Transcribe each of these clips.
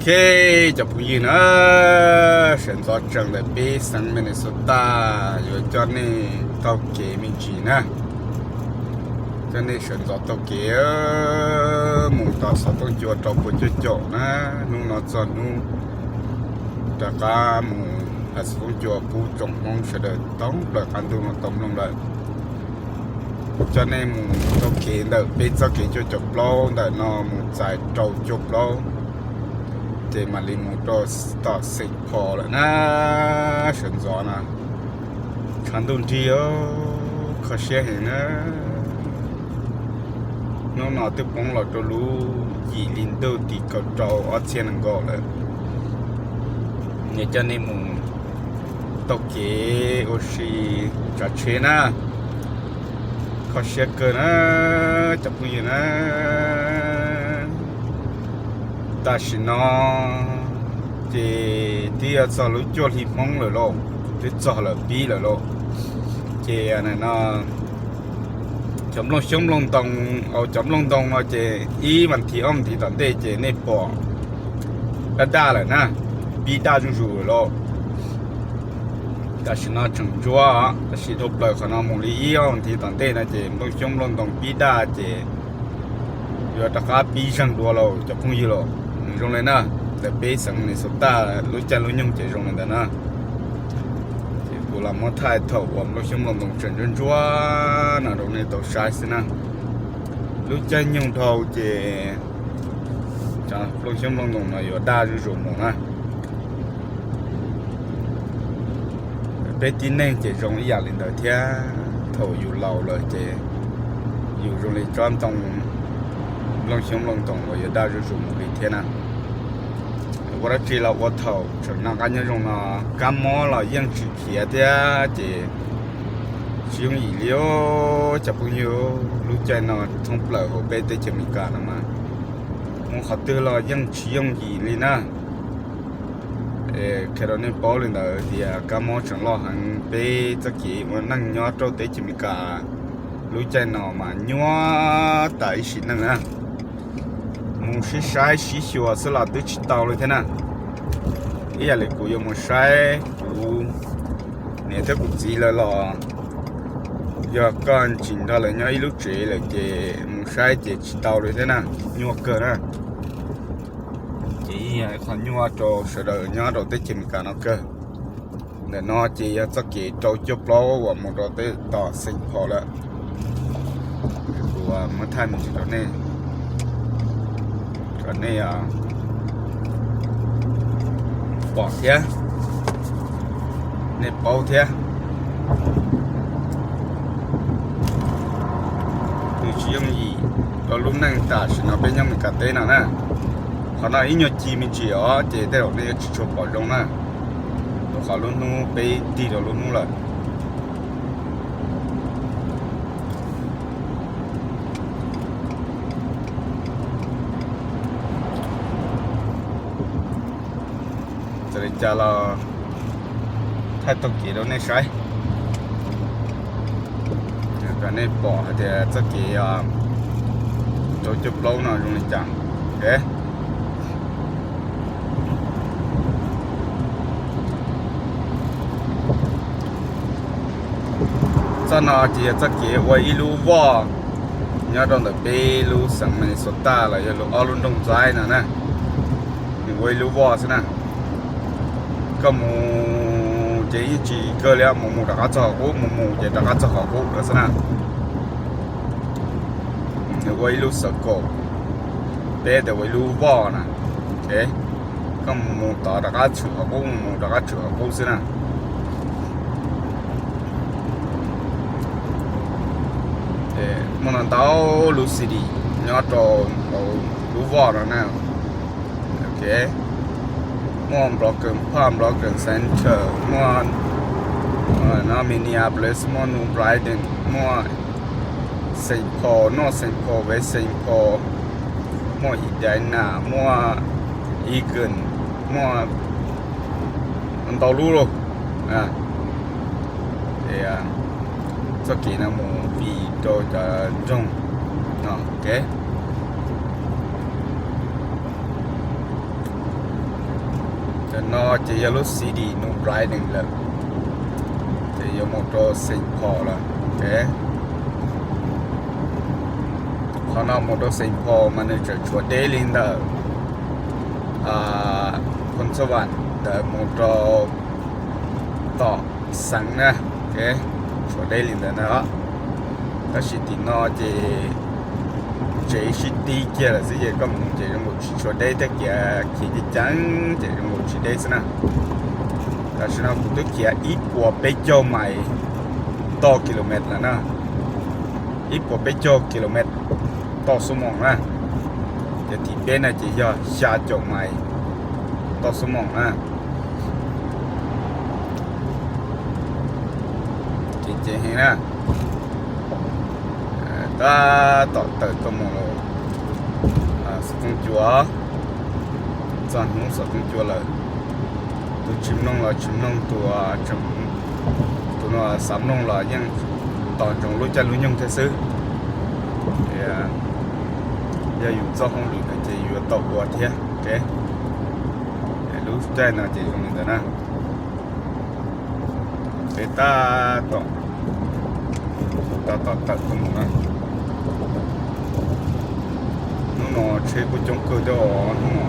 Ok, cov phooj ywg na, sawv ntxov tsees ntawm peb xeev Minnesota yuav coj nej taug kev me ntsis na. Coj nej sawv ntxov taug kev mus tom xov tooj cua rau puas cuaj caum na. Hnub no txog hnub rov qab mus hais xov tooj cua pub tsoom Hmoob sawv daws tau plaws qab ntuj no tau mloog lawm. Coj nej mus taug kev ntawm peb txoj kev cuaj caum plaub ntawm no mus txais rau cuaj plaub, ces mam li mus rau tom Saint Paul lawm na. Sawv ntxov na, tshav ntuj nrig, kho siab heev na. Hnub no twb poob los rau lub yim hli ntuj tim kaum rau ob txhiab nees nkaum lawm. Nws coj nej mus taug kev ua si tsav tsheb na, kho siab kawg na cov phooj ywg na. Tam sim no ces twb yuav txog lub cuaj hli Hmoob lawm lauj, twb txog lawm pib lawm lauj. Ces no cov nplooj xyoob nplooj ntoo, au, cov nplooj ntoo no ces ib vas thiv ob vas thiv tom ntej ces nej pom daj daj lawm na, pib daj zuj zus lawm lauj. Tam sim no tseem ntsuab, tab sis dhau plaws qhov no mus li ib ob vas thiv tom ntej no ces nplooj xyoob nplooj ntoo pib daj ces yuav rov qab pib zeeg dua lauj cov phooj ywg lauj. Zoo li na, ntawm peb xeev Minnesota lub caij lub nyoog ces zoo li ntawd na. Ces kuv los muab thaij thaum uas nplooj xyoob nplooj ntoo tseem ntsuab ntsuab no rau nej tau saib xwb na. Lub caij nyoog dhau ces nplooj xyoob nplooj ntoo no yuav daj zuj zus mus na. Peb tib neeg ces zoo ib yam li ntawd thiab, thaum yus laus lawm ces yus zoo li tsob ntoo, nplooj xyoob nplooj ntoo uas yuav daj zuj zus mus li thiab na. Ua dab tsi los ua thaum tseem noj qab nyob zoo no, kab mob los yeej tsis khiav thiab ces tsis yooj yim li os cov phooj ywg. Lub caij no thoob plaws hauv peb teb chaws Amelikas no mas mus qhov twg los yeej tsis yooj yim li na. Qhia rau nej paub li ntawd tias kab mob tseem loj heev, peb txoj kev ua neej nyob rau teb chaws Amelikas lub caij no mas nyuaj tas ib sim neej na. Mus sib saib sib xyuas xwb los twb tsis tau li thiab na. Ib yam li kuv yuav mus saib kuv niam thiab kuv txiv lawv los yog koj tsis nrog lawv nyob ib lub tsev lawm ces mus saib ces tsis tau li thiab na, nyuaj kawg na. Ces yog qhov nyuaj rau sawv daws nyob rau teb chaws Amelikas no kawg. Ntawm no ces yog txoj kev rau cuaj plaub uas mus rau tom Saint Paul lawm. Kuv muab thaij me ntsis rau nej, kom nej pom thiab, nej paub thiab. Nws tsis yooj yim rau lub neej tam sim no peb nyob Amelikas teb no na. Qhov no ib nyuag ci me ntsis os ces tej zaum nej yuav tsis tshua pom zoo na, rau qhov lub hnub peb tig rau lub hnub lawm. Txawm li cas los thaij taug kev rau nej saib, kom nej pom hais tias txoj kev rau cuaj plaub no zoo li cas. Txoj no ces yog txoj kev ua ib lub voj nyob rau ntawm peb lub xeev Minnesota los yog lub ob lub nroog ntxaib no na. Nws ua ib lub voj xwb na. Koj mus ces yeej tsis kawg li, mus mus rov qab txog qhov qub, mus mus ces rov qab txog qhov qub no xwb na. Nws ua ib lub circle, peb tias ua ib lub voj na. Koj mus mus tod rov qab tshwm qhov qub, mus mus rov qab tshwm qhov qub xwb na. Muaj ntau ntau lub city nyob rau hauv lub voj no na. Muaj Brooklyn Park, Brooklyn Center, muaj Minneapolis, muaj New Brighton, muaj Saint Paul, North Saint Paul, West Saint Paul, muaj Edina, muaj Eagan, muaj ntau lub lauj. Txoj kev no mus vim rau cov nroog no. Ok, No ces yog lub city New Brighton lawm, ces yuav mus rau Saint Paul lawm. Qhov no mus rau Saint Paul mas nws tseem tshuav deb li ntawm Phoos Xas Vas ntawd mus rau tom Xeev na, tshuav deb li ntawd na. Tab sis tim no ces tsev sib tib kiag lawm xwb ces koj mus ces zoo nkaus tsis tshuav deb thiab, kiav khiav ceev ceev ces zoo nkaus tsis deb xwb na. Tam sim no kuv twb khiav ib puas peb caug mais toj kilomev lawm na, ib puas peb caug kilomev toj xuab moos na, ces tim peb no ces yog xya caum mais toj xuab moos na. Ces ces heev na, tab tom tawm tuaj mus Xov Tooj Cua, txog hnub Xov Tooj Cua lawm. Tus tsis mloog los tsis mloog, tus, tus no xav mloog los yeej tos ntsoov lub caij lub nyoog thiab xwb. Yog yus txoj hauj lwm ntawd ces yuav tau ua thiab. Lub caij no ces zoo li ntawd na. Peb tab tom, tab tom tawm tuaj mus na. Hnub no tsheb kuj coob kawg thiab os hnub no.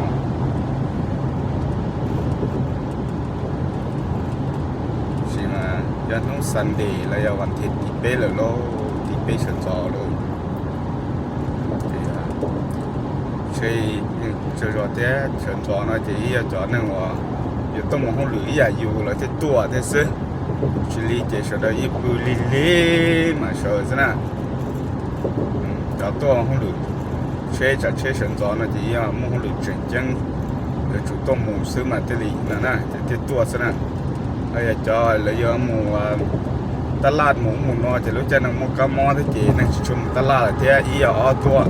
Tab sis mas yog hnub Sunday los yog vas thiv tim peb lawm lauj, tim peb sawv ntxov lauj. Tsheb tsawg zog thiab, sawv ntxov no ces ib yog cov neeg uas yuav tuaj mus hauj lwm ib yam yus lawv thiaj tuaj thiab xwb. Tsis li ces sawv daws yeej pw lig lig mas sawv xwb na. Cov tuaj hauj lwm, tsheb tsam tsheb sawv ntxov no ces yog muaj hauj lwm tseem ceeb, yuav tsum tuaj mus xwb mas thiaj li no na, ces thiaj tuaj xwb na. Ho yog cov lawv yuav mus tab laj mus ub mus no ces lub caij no muaj kab mob thiab ces neeg tsis tshua mus tab laj lawm thiab, ib yog ob tuaj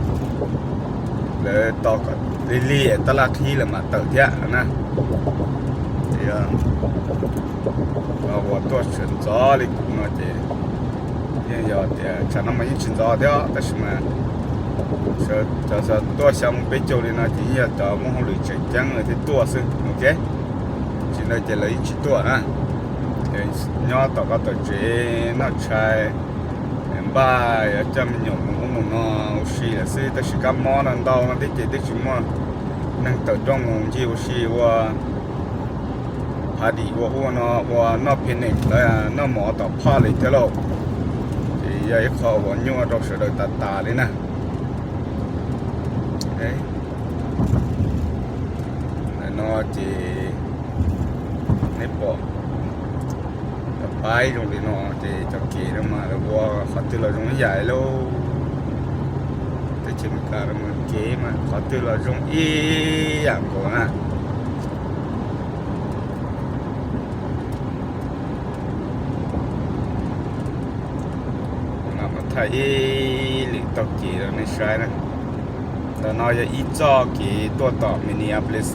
lawv tos kom lig lig tab laj qhib lawm mam tawm thiab na. Ces uas tuaj sawv ntxov li kuv no ces yeej yog tias tsam no mas yeej tsis ntxov thiab tab sis mas cov tuaj xya moo peb caug li no ces yeej yog cov muaj hauj lwm tseem ceeb lawv thiaj tuaj xwb. Ok, tsis ntawd ces lawv yeej tsis tuaj na. Nyob tom koj tom tsev noj tshais, npaj yuav coj me nyuam mus ub mus no ua si lawm xwb, tab sis kab mob no ntau no thiab ces twb tsis muaj neeg tawm rooj mus ncig ua si ua party ua ub no ua noj picnic lawv noj mov tom phaj li thiab lauj. Ces yog ib qho uas nyuaj rau sawv daws tas tas li na. Ntawm no ces nej pom cov paib zoo li no ces cov kev no mas lawv ua qhov twg los zoo ib yam lauj. Teb chaws Amelikas no mas kev mas qhov twg los zoo ib yam nkaus na. Kuv mam thaij ib lwm txoj kev rau nej saib na. Ntawm no yog ib txoj kev tuaj tom Minneapolis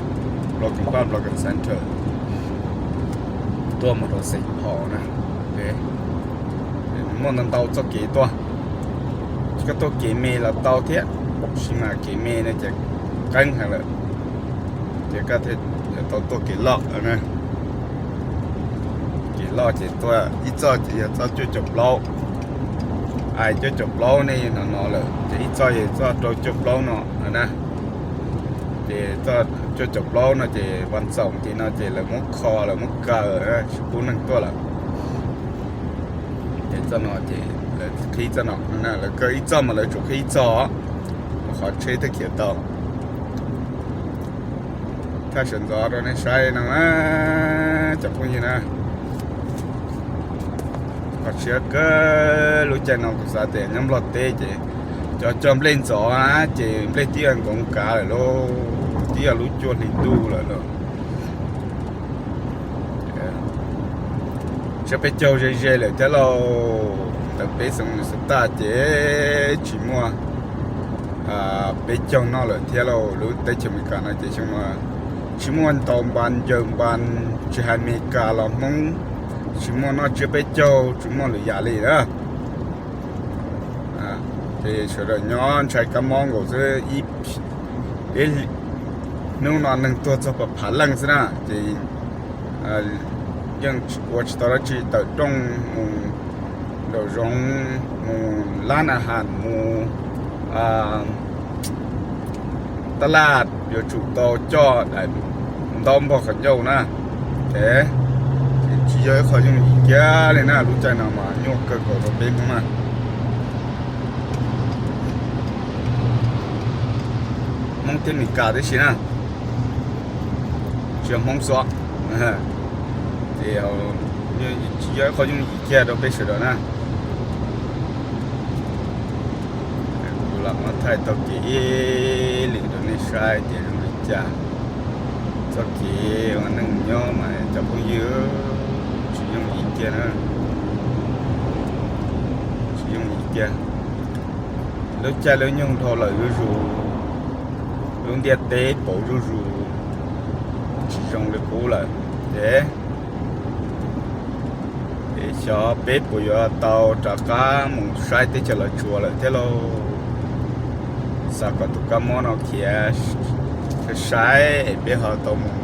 Broken Pump Broken Center tuaj mus rau Saint Paul na. Muaj ntau ntau txoj kev tuaj, koj tuaj kev me los tau thiab, tab sis mas kev me no ces qeeb heev lawm, ces koj thiaj yuav tau tuaj kev loj na. Kev loj ces tuaj ib txoj ces yog txoj cuaj caum plaub, ai cuaj caum plaub nej hnov no lawm ces ib txoj yog txoj rau cuaj plaub no na. Ces txoj cuaj caum plaub no ces vas txaum tim no ces lawv muab kho lawv muab kaw tsis pub neeg tuaj lawm. Ces txoj no ces lawv qhib txoj no, lawv kaw ib txoj mas lawv tsuas qhib ib txoj, qhov tsheb thiaj khiav tau. Thaij sawv ntxov rau nej saib no na cov phooj ywg na. Qhov tshiab kawg lub caij no kuv xav tias nyob Nplog teb ces cov cog nplej ntxov na ces nplej twb yog nkoov kav lawm lauj, twb yog lub cuaj hli ntuj lawm lauj. Tsiab peb caug ze ze lawm thiab lauj. Ntawm peb xeev Minnesota ces tsis muaj peb caug noj lawm thiab lauj. Lub teb chaws Amelikas no ces xyoo no tsis muaj ntaus npas ncaws npas, tsis hais Amelikas los Hmoob, tsis muaj noj tsiab peb caug, tsis muaj lwm yam li na. Ces sawv daws nyob ntshai kab mob nkaus xwb. Hnub no neeg tuag txog phav phav leej xwb na, ces yeej ua tsis tau dab tsi, tawm rooj mus nraum zoov, mus lab na has, mus tab laj, yuav tsum tau coj daim ntaub npog qhov ncauj na. Es tsis yog ib qho yooj yim kiag li na, lub caij no mas nyuaj kawg nkaus rau peb Hmoob na. Hmoob thiab Meskas tib si na, tsis yog Hmoob xwb. Ces tsis yog ib qho yooj yim kiag rau peb sawv daws na. Kuv lam muab thaij tau kev ib lwm rau nej saib tias zoo li cas. Txoj kev ua neej nyob mas cov phooj ywg, tsis yooj yim kiag na, tsis yooj yim kiag. Lub caij lub nyoog dhau lawm zuj zus, lub ntiaj teb pauv zuj zus, tsis zoo li qub lawm. Ces xyov peb puas yuav tau rov qab mus saib teb chaws Los Tsuas lawm thiab lauj. Xav kom tus kab mob no khiav saib es peb ho tau mus,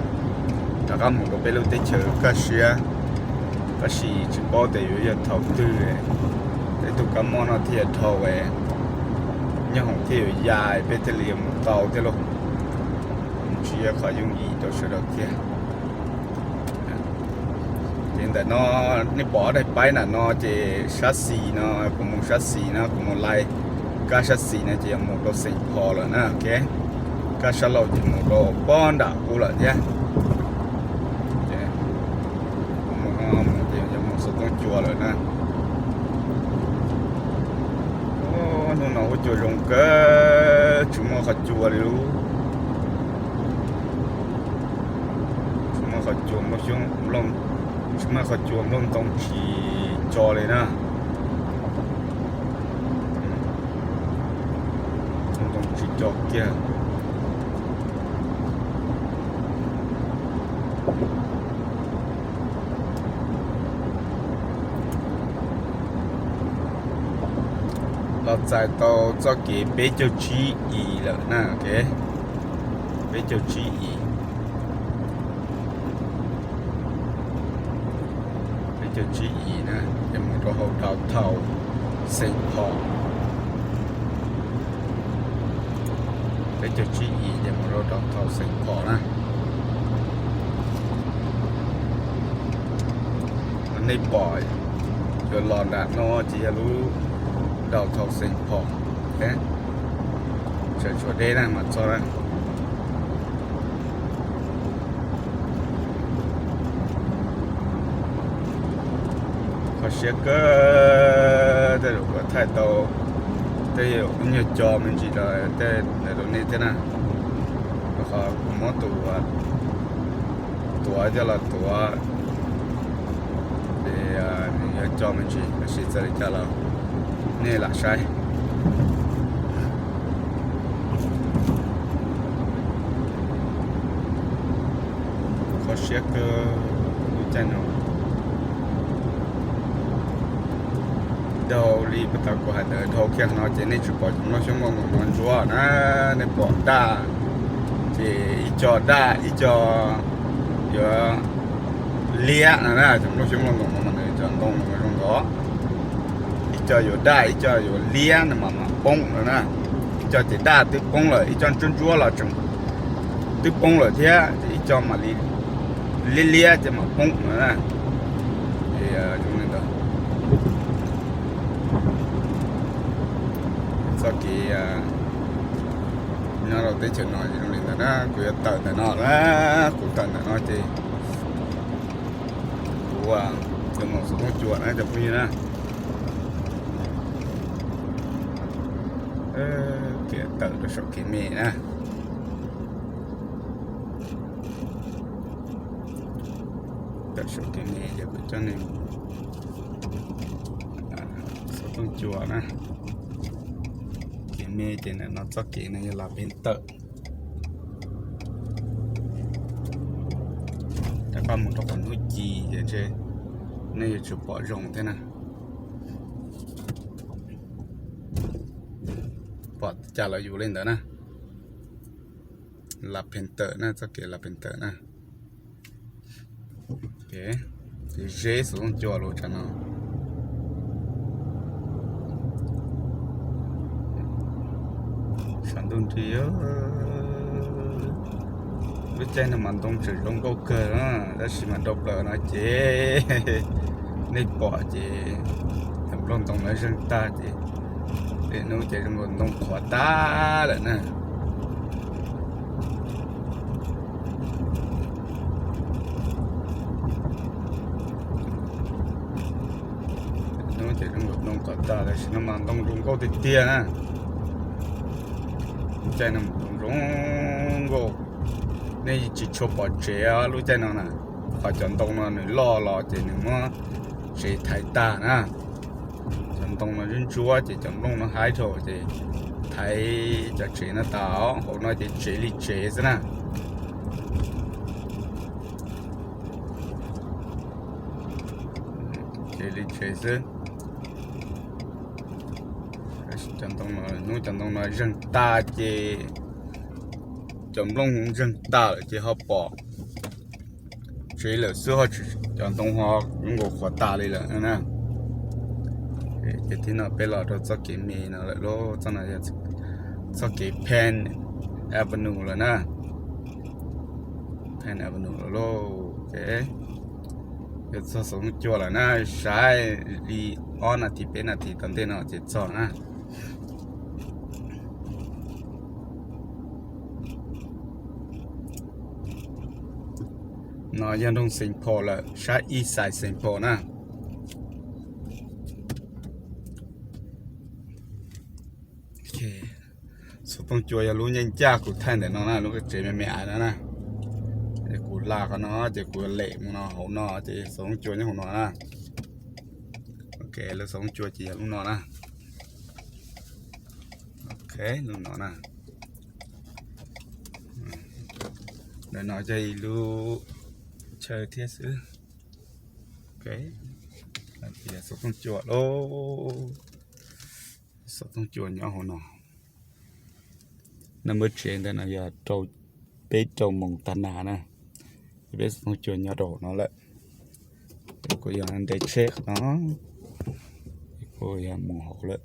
rov qab mus rau peb lub teb chaws kaj siab. Tab sis tsis paub tias yuav yog thaum twg peb tus kab mob no thiaj dhau, nyob hoom thiaj yuav ya, peb thiaj li yuav mus tau thiab lauj. Tsis yog qhov yooj yim rau sawv daws thiab. Ces ntawm no nej pom ob daim paib ntawm no ces sab xis no, kuv mus sab xis no, kuv mus lais kab sab xis no ces yog mus rau Xeem Phos lawm na. Kab sab laug ces mus rau pob nram qub lawm thiab. Ces mus no mus ces yog mus Xov Tooj Cua lawm na. Hnub no huab cua zoo kawg, tsis muaj qhov cua li lub, tsis muaj qhov cua nplooj xyoob, tsis muaj qhov cua nplooj ntoo tsis co li na. Nplooj ntoo tsis co kiag. Los txais tau txoj kev peb caug tsib yim lawm na, ok. Peb caug tsib yim. Peb caug tsib yim na, ces mus rau hauv downtown Saint Paul. Peb caug tsib yim ces mus rau downtown Saint Paul na. Nej pom yuav los nram no ces yog lub downtown Saint Paul. Tseem tshuav deb na mas txog na. Kho siab kawg, tej zaum kuv thaij tau tej ib nyuag co me ntsis rau tej ntawd rau nej thiab na. Rau qhov kuv muab tus tuav coj los tuav, ces nws yuav co me ntsis, tab sis txawm li cas los nej lam saib. Kho siab kawg lub caij no. Dhau li puag ta kuv hais ntawd, dhau kiag no ces nej tsis pom cov nplooj xyoob nplooj ntoo no ntsuab na. Nej pom daj, ces ib co daj ib co yuav liab no na. Cov nplooj xyoob nplooj ntoo no mas nws cov ntoo no zoo nkaus, ib co yuav daj ib co yuav liab no mas mam poob no na. Ib co ces daj twb poob lawm, ib co ntsuab ntsuab los tseem twb poob lawm thiab, ces ib co mam li liab liab ces mam poob no na. Ces zoo li ntawd. Txoj kev nyob rau teb chaws no ces zoo li ntawd na. Kuv yuav tawm ntawm no na, kuv tawm ntawm no ces kuv yuav mus Xov Tooj Cua na cov phooj ywg na. Kev tawm rau saum kev me na. Tawm saum kev me ces kuv coj nej mus Xov Tooj Cua na. Kev me ces ntawm no txoj kev no yog Las Pheej Tawm. Rov qab mus rau qhov hnub ci ces ntshe nej yuav tsum pom zoo thiab na. Pom cas los yus li ntawd na. Las Pheej Tawm na, txoj kev Las Pheej Tawm na. Ces zeb xov tooj cua lawm tsam no. Sab ntuj nrig, lub caij no mas ntoo tseem zoo nkauj kawg na, tab sis mas dhau plaws no ces nej pom ces cov nplooj ntoo no zeeg tag ces, hnub ces zoo nkaus ntoo qhuav tag lawm na. Hnub ces zoo nkaus ntoo qhuav tag, tam sim no mas ntoo zoo nkauj tiag tiag na. Lub caij no zoo zoo nkauj, nej tsis tshua pom tsev lub caij no na. Qhov cov ntoo no nws loj los ces nws muab tsev thaiv tag na. Cov ntoo no ntsuab ntsuab ces cov nplooj no haib dhau ces thaiv cov tsev no tas, hauv no ces tsev li tsev xwb na. Tsev li tsev xwb. Cov ntoo no, hnub cov ntoo no zeeg tag ces cov nplooj zeeg tag lawm ces ho pom tsev lawm xwb, ho tsis, cov ntoo ho zoo nkaus qhuav tas li lawm na. Ces tib no peb los rau txoj kev me no lawm lauj, txoj no yog txoj kev Penn Avenue lawm na. Penn Avenue lawm lauj. Ces yuav txog xov tooj cua lawm na, saib li ob nas this peb nas this tom ntej no ces txog na. No yog nroog Saint Paul lawm, sab East Side Saint Paul na. Xov tooj cua yog lub ncej ncaj kuv thaij ntawm no na, lub tsev me me ais no na. Kuv la qhov no ces kuv lem mus no hauv no ces xov tooj cua nyob hauv no na. Ok, lub xov tooj cua ces yog lub no na. Ok, lub no na. Ntawm no yog ib lub chaw thiab xwb. Ok, xov tooj cua lauj. Xov tooj cua nyob hauv no. Naj npawb tsev ntawm no yog rau, peb rau moos tag nag na. Peb xov tooj cua nyob rau hauv no lawm. Kuv yog nte tsheb no, kuv yog mus hauv lawm.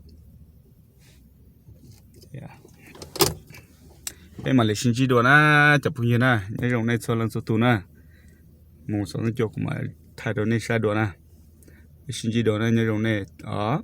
Peb mam li sib ntsib dua na cov phooj ywg na, nyob zoo nej txhua leej txhua tus na. Mus xov tooj cua kuv mam thaij rau nej saib dua na. Peb sib ntsib dua na, nyob zoo nej os.